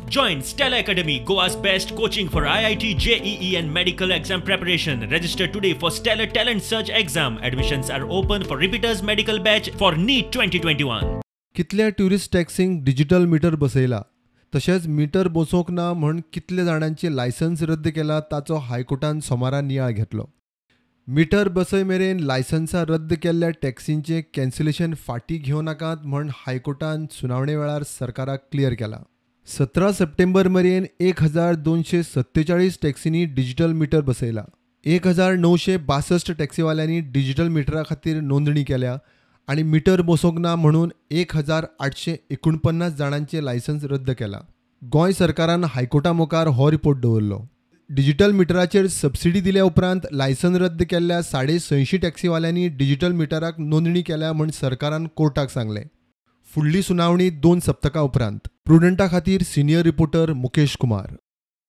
Join Stella Academy, Goa's best coaching for IIT, JEE and medical exam preparation. Register today for Stellar Talent Search exam. Admissions are open for repeaters medical batch for NEET 2021. कितल्या tourist टॅक्सींक digital metre बसयला, तशेंच metre बसोवंक ना म्हण कितले जाणांचे licence रद्द केला ताचो हायकोर्टान सोमारा नियाळ घेतलो. मिटर बसय मेरेन लायसन्सां रद्द केल्ल्या टॅक्सींचें कॅन्सलेशन फाटीं घेवं नाकात म्हण हायकोर्टान सुनावणे वेळार सरकाराक क्लियर केला. 17 सप्टेंबर मेरेन 1247 टॅक्सींनी डिजिटल मिटर बसयला. 1962 टॅक्सीवाल्यांनी डिजिटल मिटरा खातीर नोंदणी केल्या आनी मिटर बसोवंक ना म्हणून 1849 जाणांचें लायसन्स रद्द केला. गोंय सरकारान हायकोर्टा मुखार हो रिपोर्ट दवरलो. डिजिटल मिटराचेर सबसिडी दिल्या उपरांत लायसन रद्द केल्ल्या 650 टॅक्सीवाल्यांनी डिजिटल मिटराक नोंदणी केल्या म्हूण सरकारान कोर्टाक सांगलें. फुडली सुनावणी 2 सप्तकां उपरांत. प्रुडंटा खातीर सिनियर रिपोर्टर मुकेश कुमार.